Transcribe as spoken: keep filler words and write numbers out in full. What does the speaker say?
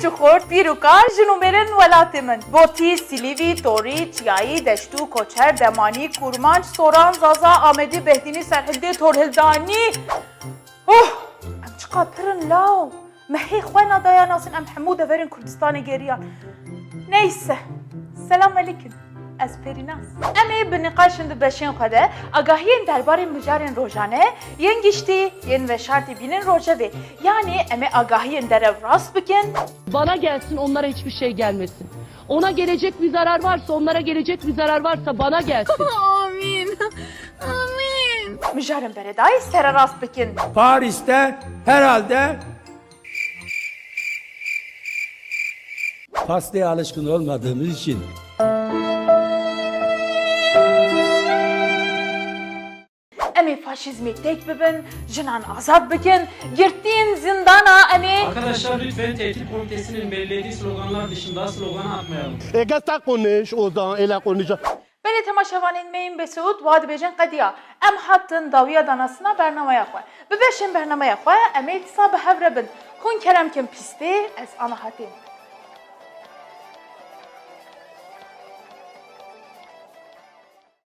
Çi xort, pîr û kal, jin û mêrên welatê min. Botî, Silîvî, Torî, Çiyayî, Deştû, Koçer, Demanî, Kurmanc, Soran, Zaza, Amedî, Behdînî, Serhildê, Torhildanî. Oh! Em çiqas pir in law. Me hê xwe nadaya nasin, em hemû deverên Kurdistanê geriyan. Neyse. Selam elîkim. Ez Pêrînas. Em ê bi nîqaşin di beşên xwe de agahiyên derbarê mijarên rojane, yên giştî, yên veşartî bînin rojevê. Yanî em ê agahiyên derew rast bikin. Bana gelsin, onlara hiçbir şey gelmesin. Ona gelecek bir zarar varsa, onlara gelecek bir zarar varsa bana gelsin. Amin. Amin. Mijarên beredayî sererast bikin. Paris'te herhalde pastaya alışkın olmadığımız için Em ê faşîzmê têk bibin, jinan azad bikin, girtiyên zindana em ê. Arkadaşlar lütfen tertip komitesinin belirlediği sloganlar dışında slogan atmayalım. Êgesta quniş ozan êla qunija. Belê temaşevanên me yên bêsûd wa dibêjin qediya. Em hatin dawiya danastina bernameya xwe. Bi beşên bernameya xwe em ê dîsa bi hev re bin. Hûn kerem kin pîstê, ez ana hatê.